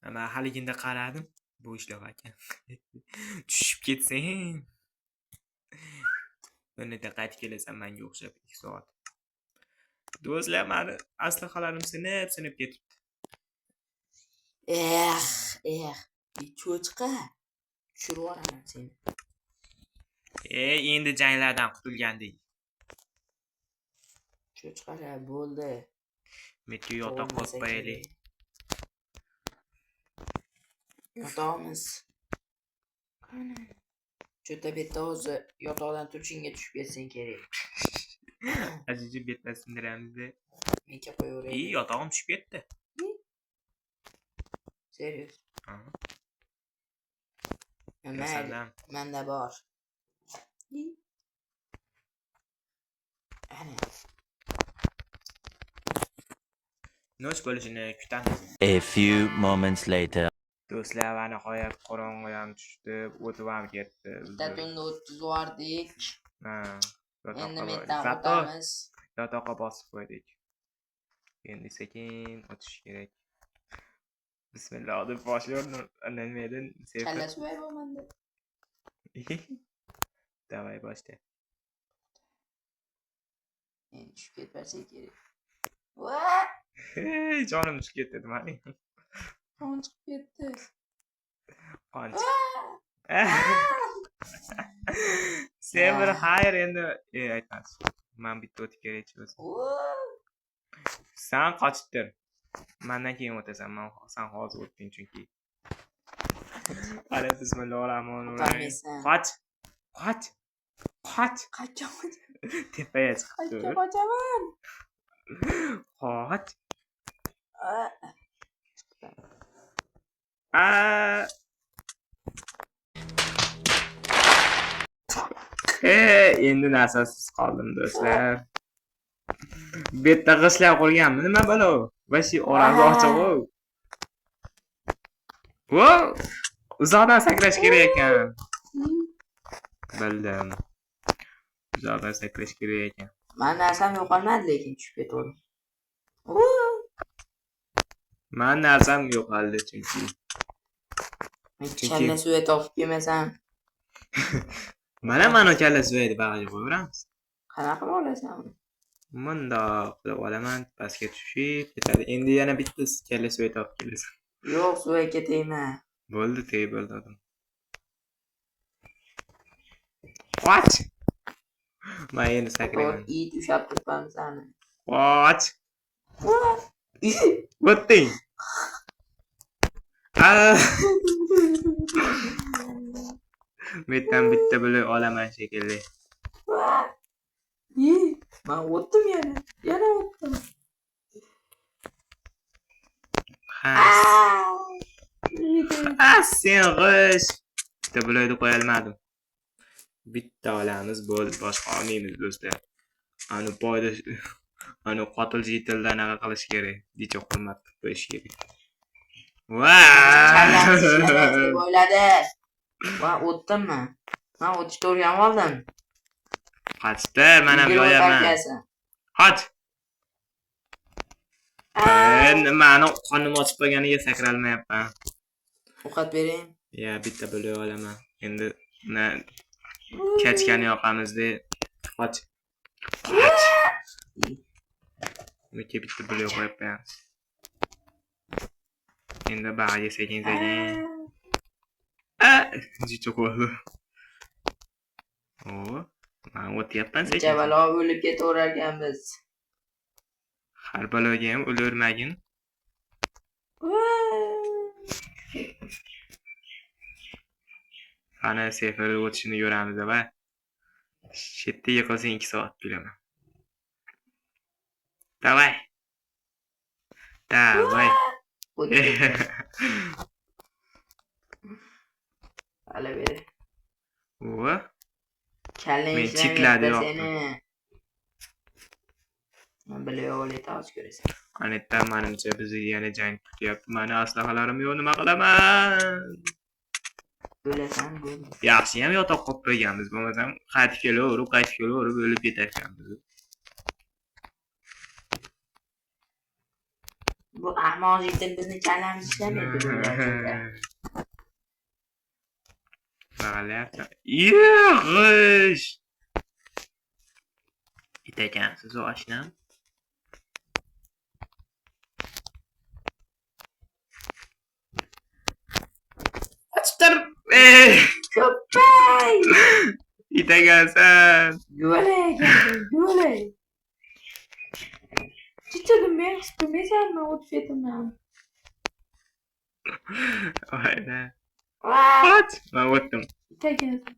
Men haliginda qaradim, bo'shliq ekan. Tushib ketsang. Bunda qaytib kelasan menga o'xshab 2 soat. Do'stlar, meni aslahalarim sinib-sinib ketibdi. Eh, eh, cho'chqa. Tushirib yuboraman seni. Endi janglardan qutulgandik. Cho'chqalar bo'ldi. Metga yotoq qo'yib qo'yaylik. Yotog'imiz. Qani? Cho'ta bu yerda o'zi yotoqdan turishingga tushib ketsang kerak. Azizi bu yerdan sindiramiz-da. Menga qo'yaveray. Yotog'im tushib ketdi. Serios. Ha. Mayli, menda bor. Ana. Noch bo'lishini kutamiz. A few moments later. Do'stlar, va nihoyat qorong'i ham tushdi, o'tib ham ketdi. Bitta tunni o'tkazib yubordik. Ha, Endi mendan Zato o'tamiz. yotoqqa bosib qo'ydik. Endi sekin o'tish kerak. Bismillah deb boshlayapman. Nima edi? Kalla suvay bo'lmadi. Davay boshla. Endi tushib ketmasa kerak. Va! Hey, jonim chiqib ketdi mani. Qon chiqib ketdi. Qon chiqdi. Sen bir xayr endi aytmas. Men bitta o'tib kerakchi o'zi. Sen qochib tur. Mendan keyin o'tasan. Men sen hozir o'tding chunki. Hali bismillahirrohmanirrohim. O'tolmaysan. Qoch. Qoch. Qoch. Qayerga Tepaga chiqib Qayerga tur. qochaman? Qoch. A, A. Endi narsasiz qoldim do'stlar. Bu yerda g'ishtlar qo'yganmi? Nima balo? Vashi orasi ochiq-ku. Vo! Uzoqdan sakrash kerak ekan. Bildim. Uzoqdan sakrash kerak ekan. Mani narsam yo'qolmadi lekin tushib ketdim. Mani narsam yo'qoldi chunki. Men Chunki- kalla suvi topib kelmasam, Mana mana kalla suvaydi bag'riga qo'yaveramiz. qanaqa qilib olasan uni? Mundoq qilib olaman, pastga tushib ketadi. Endi yana bitta kalla suvi topib kelasan. Yo'q, suvga tegma. Bo'ldi, tegib bo'ldi odam. Qoch! Men endi sakrayman. It ushlab turibman seni. Qoch! O'tding. Ah! Bu yerdan bitta bo'lib olaman shekilli. Man o'tdim yana. Yana o'tdim. Ha. Ah, sen g'ish. Bitta bo'lakni qo'ya olmadim. Bitta olamiz, bo'ldi, boshqa olmaymiz do'stlar. Ani poyda ani qotil jitilda anaqa qilish kerak. Necha hurmat qilib qo'yish kerak. Kallamiz ishlamaydi deb Va! o'yladi. Va o'tdimmi? Man o'tishni o'rganib oldim. Qochdi, men ham Yugurib yoyaman. o'tarkansan. Qoch! Nimani qonim ochib qolganiga sakralmayapman. Ovqat bering. Ya bitta bo'lib olaman. Endi na kachkani yoqamizda. Qoch. Qoch. Bunga bitta bo'lib qo'yib qo'yamiz. Endi bag'riga sekin sekin. Ah, jicha qo'ydi. O, men o'tyapman Necha sekin. balo o'lib ketaverar ekanmiz. Har baloga ham o'lavermagin. Qani seferda o'tishini ko'ramiz va chetda yiqilsang 2 soat kulaman. Давай. Давай. O'tib ketdi. Hali beri. Va Kallang Men ishlamayapti chitlarni yoqdim. seni. Men bilib olay hozir ko'rasan. Ana yerda manimcha bizni yana jang kutyapti. Mani aslahalarim yo'q, nima qilaman? O'lasan bo'ldi. Yaxshi ham yotoq qolib qo'yganmiz, bo'lmasam qaytib kelaverib, qaytib kelaverib o'lib ketarkanmiz. Bu ahmoq yigitlar bizni kallamiz ishlamaydi deb o'ylayapti. Bag'alayapti. Yig'ish! It ekansiz oshnam. Ochtir. Ko'ppak! It ekansan. Guvalay ekansan, guvalay. Chichadim men his qilmaysanmi o'tib ketaman. Voyna. Voy, Qoch! Men o'tdim. it ekansan.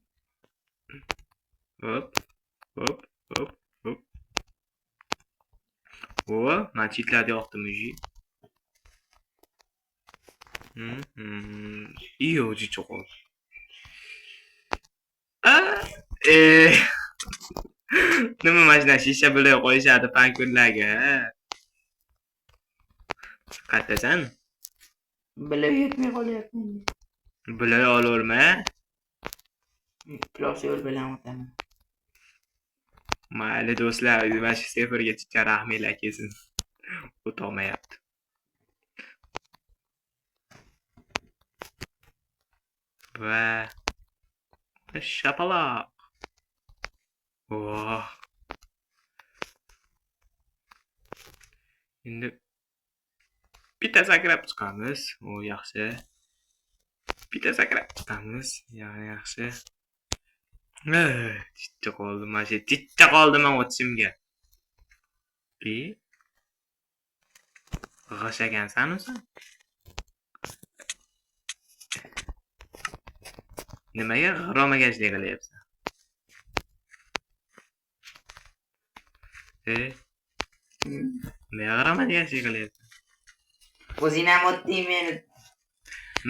Hop, hop, hop, hop. O, men chetlarni yoqdim уже. Iyo, jicha qoldi. Ah, Nima mana shunaqa shisha bilan qo'yishadi pankurlarga? Qayerdasan? Bilib yetmay qolyapti menga. Bilay olaverma. Iflos yo'l bilan o'taman. Mayli do'stlar, mana shu seferga chicha rahminglar kelsin. O'tolmayapti. Va shapaloq. Oh. Endi bitta sakrab chiqamiz. O, yaxshi. Bitta sakrab chiqamiz. Ya, yaxshi. Chitta qoldim, mana shu chitta qoldim men o'tishimga. E? G'ash ekansan o'zi? Nimaga g'irromagachlik qilyapsan? E, nimaga g'irromagachlik qilyapsan? O'zing ham o'tding meni.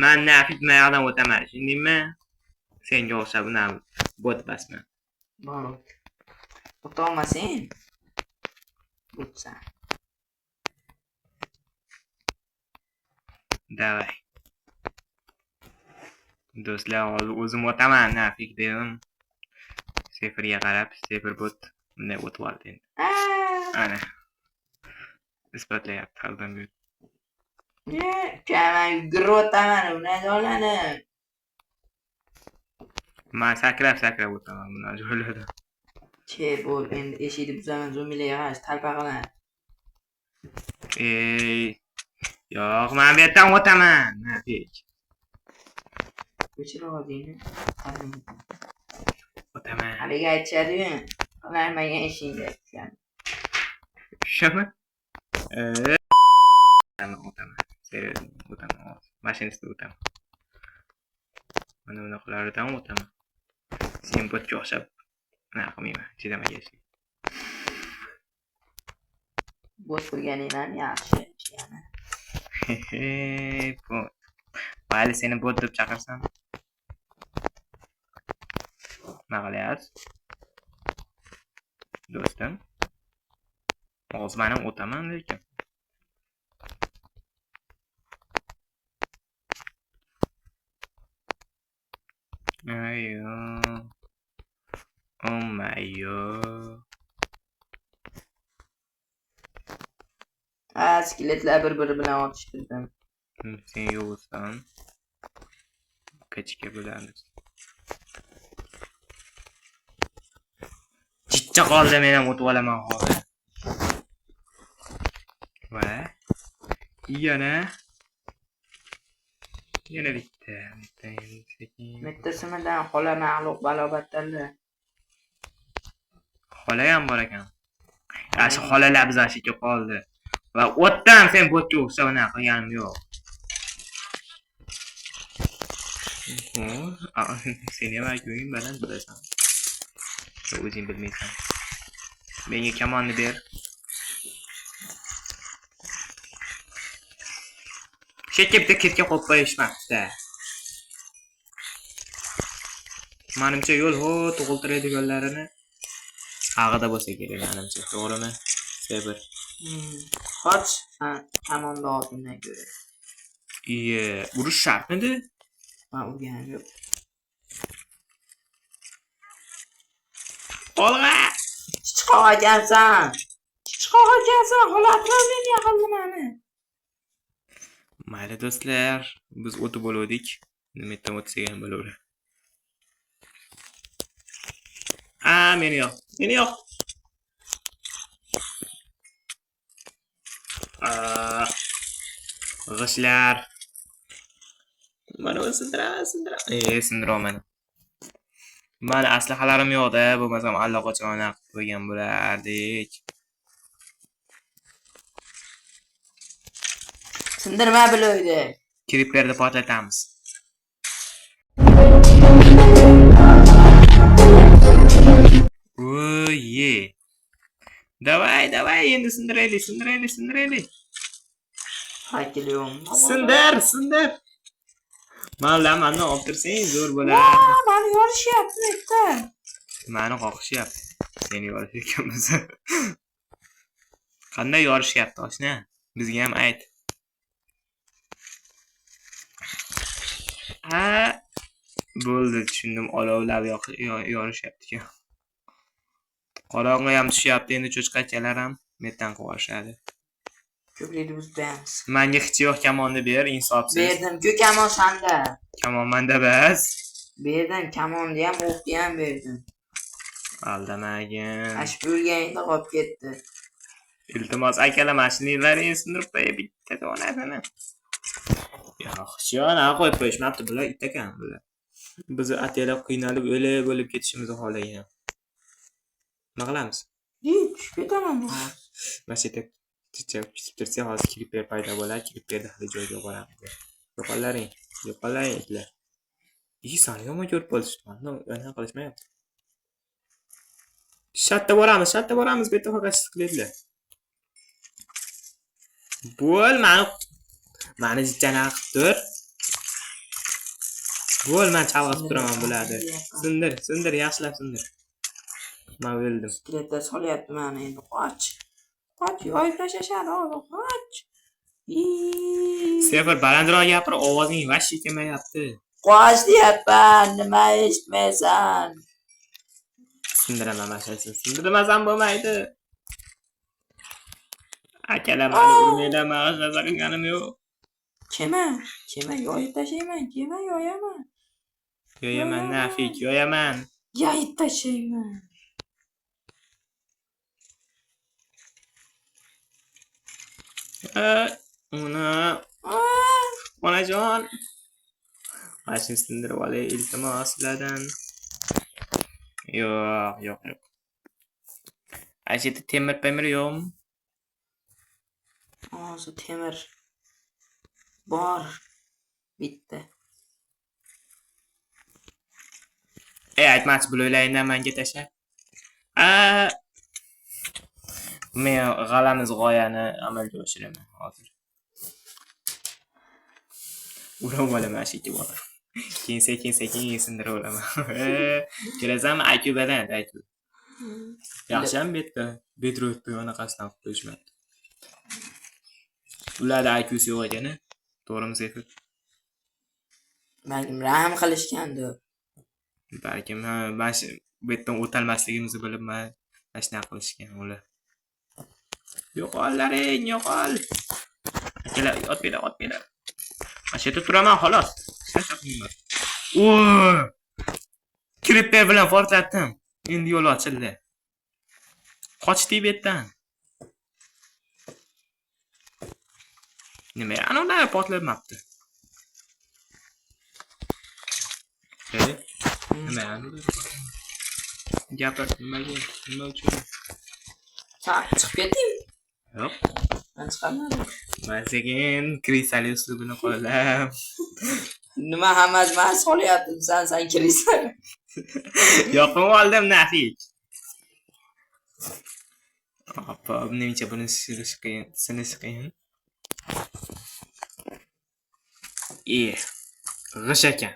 Man nafik mayoqdan o'taman, tushundingmi? Senga o'xshab unaqa bot basman. Bor o't. O'tolmasang. O'tsan. Davay. Do'stlar, hozir o'zim o'taman, nafik dedim. Seferga qarab, Sefer bot bunday o'tib oldi endi. Ana. Isbotlayapti halidan. Uka, man yugurib o'taman, unday joylarni. Man sakrab-sakrab o'taman bunaqa joylardan. Che, bo'l, endi eshikni buzaman, zombilarga qarshi talpa qilaman. Ey, yo'q, man bu yerdan o'taman, nafik. O'chir ovozingni. O'taman. Haligi aytishadi-yu, qilmagan ishingga tushaman. Tushami? O'taman. Серьезно, o'taman hozir. Mashinistda o'taman. Mana bunaqalardan o'taman. Sen botga o'xshab unaqa qilmayman, chidamagachlik. Bot bo'lganing ham yaxshi yana. He, bot. Mayli, seni bot deb chaqirsam. Nima qilyapsiz? Do'stim. Hozir men ham o'taman lekin. Ayo. Oh my god. Ha, skeletlar bir-biri bilan otishtirdim. Sen yo'qsan. Kachka bo'lamiz. Chicha qoldi, men ham o'tib olaman hozir. Va yana bitta, bitta endi sekin. Bittasimidan xola maxluq balobatlarlar. Xola ham bor ekan. Ya shu xolalar bizashga qoldi. Va o'tdan sen botga o'xshab unaqa qilganim yo'q. Seni ham IQing baland bilasan. O'zing bilmaysan. Menga kamonni ber. Shekka bitta kirka qo'yib qo'yishmabdi. Manimcha yo'l ho tug'iltiradiganlarini ag'ida bo'lsa kerak manimcha, to'g'rimi? Sebir. Qoch, kamonni oldindan ko'ra. Iye, urush shartmidi? Man urganim yo'q. Olg'a! Chichqoq ekansan. Chichqoq ekansan, xola отравление qildi mani. Mayli do'stlar, biz o'tib bo'ldik. Nima yerdan o'tsak ham bo'laveradi. A, meni yo'q. Meni yo'q. G'ishlar. Mana uni sindiraman, sindiraman. Sindira olmadim. Mani aslahalarim yo'q-da, bo'lmasam allaqachon anaqa qilib qo'ygan bo'lardik. Sindirma biluvdi. Creeperni portlatamiz. Oye. Davay, davay, endi sindiraylik, sindiraylik, sindiraylik. Haykal yo'qmi? Sindir, sindir. Mana mani olib tursang zo'r bo'lardi. Mani yorishyapti bitta. Mani qoqishyapti. Seni yorishayotgan bo'lsa. Qanday yorishyapti, oshna? Bizga ham ayt. Ha, bo'ldi, tushundim. Olovlab yorishyapti ekan. Qorong'i ham tushyapti, endi cho'chqachalar ham metan qilib yuborishadi. Ko'prikni buzib qo'yamiz. Menga hech yo'q, kamonni ber, insofsiz. Berdim-ku kamon sanda. Kamon menda bas. Berdim, kamonni ham, o'qni ham berdim. Aldamagin. Ashib o'lganingda qolib ketdi. Iltimos akalar, mashinalaringni sindirib qo'y bitta donasini. Yo'q, hech yo'q, anaqa qo'yib qo'yishmabdi, bular it ekan bular. Bizni ataylab qiynalib o'lib ketishimizni xohlagan. Nima qilamiz? Tushib ketaman bu. Mana shu yerda chicha kutib tursak, hozir creeper paydo bo'ladi, creeperni hali joyga boramiz. Yo'qollaring, yo'qollaring itlar. Sani yomon ko'rib qolishdi. Anaqa qilishmayapti. Shatda boramiz, shatda boramiz, bu yerda faqat skeletlar. Bo'l, mani jijjana qilib tur. Bo'l, men chalg'itib turaman bularni. Sindir, sindir, yaxshilab sindir. Men o'ldim. Skeletlar solyapti mani endi. Qoch. Qoch, yoyib tashlashadi hozir, qoch. Sefer balandroq gapir, ovozing vashshe kelmayapti. Qoch deyapman, nima eshitmaysan? Sindiraman mana. Sindirmasam bo'lmaydi. Akalar mani urmanglar, man hech narsa qilganim yo'q. Kema, kema yoyib tashlayman, kema yoyaman. Yoyaman, Nafik, yoyaman. Yoyib tashlayman. Uni onajon. Mana shuni sindirib olay, iltimos sizlardan. Yo'q, yo'q, yo'q. Ana shu yerda temir pemir yo'qmi? Hozir temir bor. Bitta. Ey, aytmaqchi, bloklaringdan menga tasha. A Men g'alamiz g'oyani amalga oshiraman hozir. Urib olaman shu ikki bola. Keyin sekin sekin sindirib olaman. Ko'rasanmi, IQ baland, IQ. Yaxshiyam bu yerda Bedrock anaqasidan qilib qo'yishmabdi. Ularda IQsi yo'q ekan, to'g'rimi, Sefer? Balkim rahm qilishgandir. Balkim, ha, mana shu bu yerdan o'tolmasligimizni bilib, mana shunaqa qilishgan ular. Yo'qollaring, yo'qol. Akalar, otmanglar, otmanglar. Mana shu yerda turaman, xolos. Hech narsa qilmayman. Creeper bilan portlatdim. Endi yo'l ochildi. Qochdik bu yerdan. Nima, ana ular portlamabdi. Nima, ana ular? Gapir, nimaga? Nima uchun? Chiqib ketding. Yo'q. Men chiqarmadim. Man sekin kristal uslubini qo'llab. Nima hammasi man solyaptim, sen kiriysan. Yoqib oldim, Nafik. Hoppa, menimcha buni sinishi qiyin, sinishi qiyin. G'ish ekan.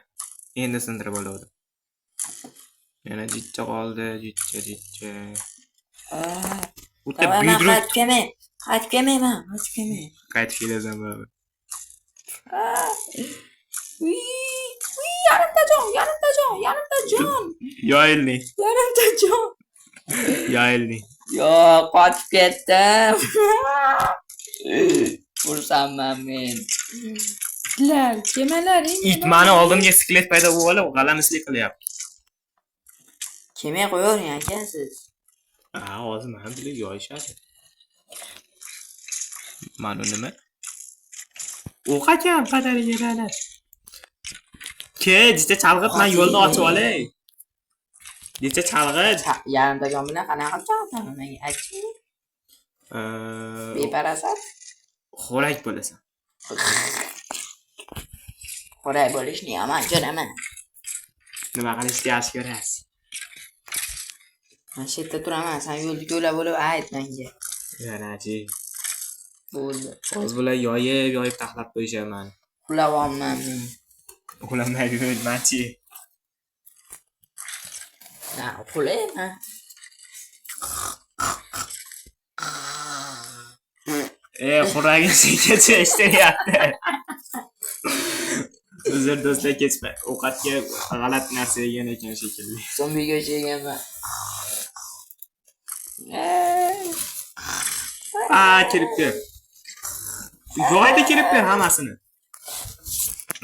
Endi sindirib oldim. Yana jichcha qoldi, jichcha, jichcha. O'ta Давай, man bedrock qaytib kelmay. Qaytib kelmayman, qaytib kelmay. Qaytib kelasan baribir. Uy, uy, yarimta jon, yarimta jon, yarimta jon. Yoyilding. Yarimta jon. Yoyilding. Yo'q, qochib ketdim. Ursanman men. Itlar, kemalar endi. It mani oldimga skelet paydo bo'lib olib, g'alamislik qilyapti. Kema qo'yavering aka siz. Ha, hozir mana bular yoyishadi. Mana nima? O'q ekan, padariga la'nat. Ke, jicha chalg'it, man yo'lni ochib olay. Jicha chalg'it. Yarimta jon bilan qanaqa qilib chalg'itaman menga aytchi. Beparasat. Xo'rak bo'lasan. Xo'rak bo'lishni yomon ko'raman. Nima qilishni yaxshi ko'rasiz? Man shu yerda turaman, sen yo'lni ko'ylab bo'lib ayt menga. Yanachi. Bo'ldi. Hozir bular yoyib, yoyib taxlab qo'yishadi mani. Uxlayapman men. Uxlamay yurmachi. Ha, uxlayman. Xurragim sengacha eshitilyapti. Uzr do'stlar, kechma. Ovqatga g'alati narsa yegan ekan shekilli. Zombiga o'xshaganman. A, kiribdi. Yoydi kiribdi hammasini.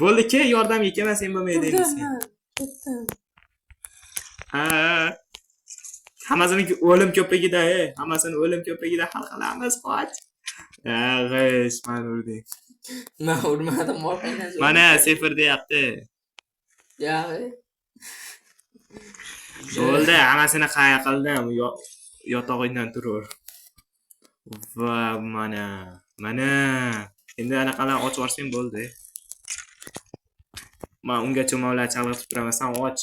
Bo'ldi, ke, yordamga kelmasang bo'lmaydi endi sen. Ketdim. Ha. Hammasini o'lim ko'prigida, hammasini o'lim ko'prigida hal qilamiz, qoch. Ha, g'ish, man urding. Man urmadim, orqangdan. Mana Sefer deyapti. Yo'q. Bo'ldi, hammasini qaya qildim. Yotog'ingdan turur. Va mana, mana. Endi anaqalarni ochib yuborsang bo'ldi. Men ungacha ularni chalg'itib turaman. Sen och.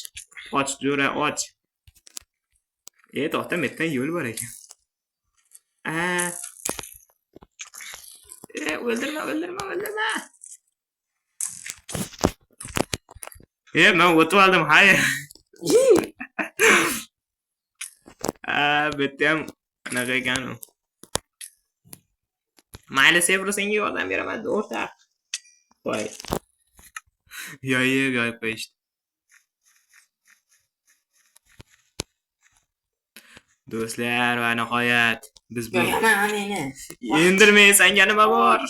Och jo'ra, och. To'xta, bu yerdan yo'l bor ekan. A. O'ldirma, o'ldirma, o'ldirma. Men o'tib oldim, xayr. A, bu yerda ham anaqa ekan u. Mayli, Sevro, senga yordam beraman, o'rtaq. Voy. Yoyib, yoyib qo'yishdi. Do'stlar, va nihoyat biz bu Yo'q, meni. Endirmay, senga nima bor?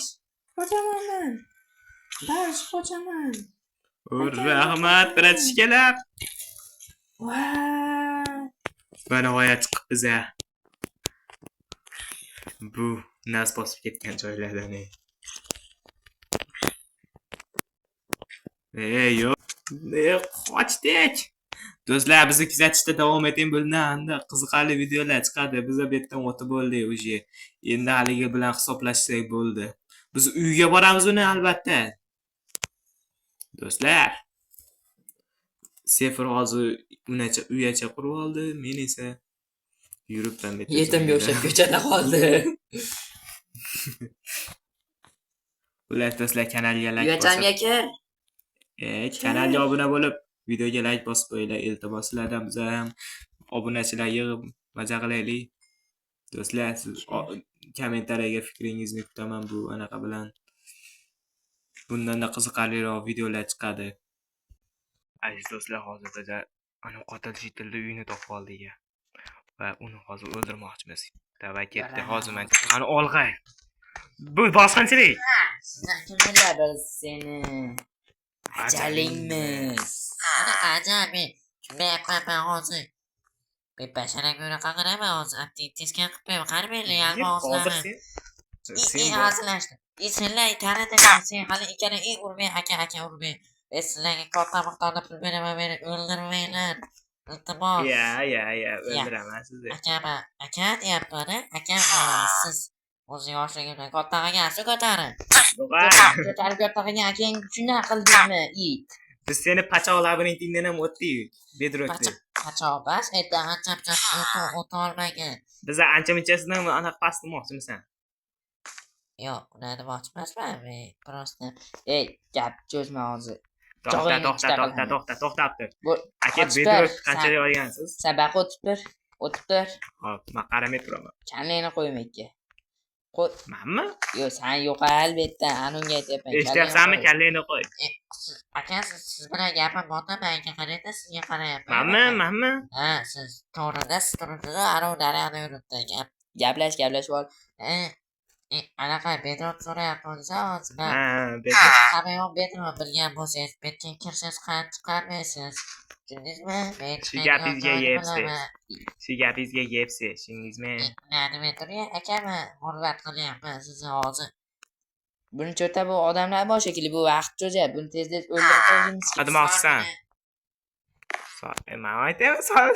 Qochaman men. Bas, qochaman. Rahmat, bratishkalar. Voy. Va nihoyat chiqib biza. Bu nas bosib ketgan joylardan. Yo'q. Qochdik. Do'stlar, bizni kuzatishda davom eting. Bundan qiziqarli videolar chiqadi. Biz bu yerdan o'tib bo'ldik уже. Endi haligi bilan hisoblashsak bo'ldi. Biz uyga boramiz uni albatta. Do'stlar, Sefir hozir unacha uyacha qurib oldi, men esa yuribman bu yerda. Yetimga o'xshab ko'chada qoldi. Ular do'stlar kanalga like Uyachamga bosib, kir. Kanalga obuna bo'lib, videoga like bosib qo'yinglar. Iltimos sizlardan, biz ham obunachilar yig'ib maza qilaylik. Do'stlar, siz kommentariyaga fikringizni kutaman bu anaqa bilan. Bundan-da qiziqarliroq videolar chiqadi. Aziz do'stlar, hozir biz ana qotil jitilni uyini topib oldik va uni hozir o'ldirmoqchimiz. Davay, ketdi. Hozir men qani olg'ay. Bu bosqinchilik. Sizlar kimlar, biz seni ajalingmiz. Ana ajal men tushunmayapman hozir. Men basharamga unaqa qaraman hozir. Apting teskari qilib qo'yaman. Qani meni Hozir yalmog'izlarni. sen I sen i hazillashdim. I sizlar tanidinglar, sen hali ikkala i urmang aka, aka urmang. Men sizlarga katta miqdorda pul beraman, meni o'ldirmanglar. Iltimos. Ya, ya, ya, o'ldiraman sizni. Aka, man aka deyapman, aka, siz o'zi yoshligimdan katta qilgansiz ko'tarib. Yo'q-a. Ko'tarib katta qilgan akang shunday qildingmi, it? Biz seni pachoq labirintingdan ham o'tdik. Bedrockda. Pachoq bas, erta ancha muncha o'ta olmagan. Biz ancha munchasidan anaqa past demoqchimisan? Yo'q, unday demoqchi emasman. Men просто Ey, gap cho'zma hozir. To'xta, Chog'ingni to'xta, ikkita to'xta, qilaman. to'xta, to'xtab tur. Bu Aka, qochib bedrock tur, qanchaga olgansiz? Sabaqa o'tib tur, o'tib tur. Hop, men qaramay turaman. Kallangni qo'yma ikki. Qo'y. Manmi? Yo'q, sen yo'qol bu yerdan, ana unga aytyapman. Eshityapsanmi? Kallangni qo'y. Siz aka, siz bilan gapim borda, menga qaraydi, sizga qarayapman. Manmi? Manmi? Ha, siz to'g'rida, siz turibsiz, anavi naryoqda yuribdi gap. Gaplash, gaplashib ol. Anaqa bedrock so'rayapman hozir. Man Ha, bedrock. Hamma yoq bedrock bilgan bo'lsangiz, bu yerga kirsangiz qaytib chiqarmaysiz. Tushundingizmi? Men Shu chiqadigan gapingizga joyni yepsiz. bilaman. Shu gapingizga yepsiz, tushundingizmi? Nima turgan aka, men hurmat qilyapman sizni hozir. Buni cho'ta bu odamlar bor shekilli, bu vaqt cho'zyapti. Buni tez-tez o'ldirib qo'yishimiz kerak. Nima demoqchisan? Men aytaymi, sol.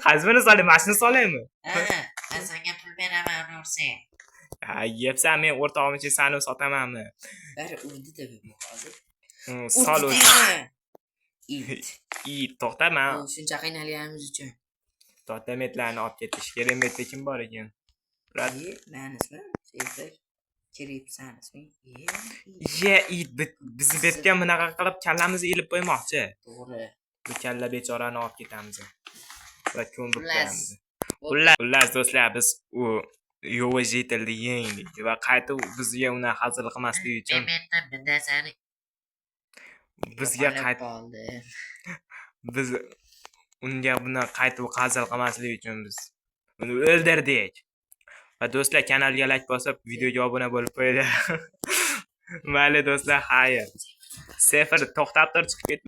Qaysi birini solay? Mana shuni solaymi? Ha, men senga pul beraman, ursang. Ha, yepsan, men o'rtog'imcha sani sotamanmi? Bari urdi-da bu hozir. Sol o'zi. It. It, to'xta, men Bu shuncha qiynalganimiz uchun. to'xta, metlarni olib ketish kerak. Metda kim bor ekan? Brat. Mani ismim Sevdak. Kiribsan isming. Ye, it, bizni bu yerga bunaqa qilib kallamizni ilib qo'ymoqchi. To'g'ri. Bu kalla bechorani olib ketamiz. Va ko'mib Xullas. qo'yamiz. Xullas do'stlar, biz u Yo'va jitilni yengdik va qaytib bizga uni hazil qilmaslik uchun Men yerda bir narsani bizga Yo'qolib qayt qoldi. biz unga buni qaytib hazil qilmaslik uchun biz uni o'ldirdik. Va do'stlar, kanalga like bosib, videoga obuna bo'lib qo'yinglar. Mayli do'stlar, xayr. Sefir, to'xtab tur, chiqib ketma.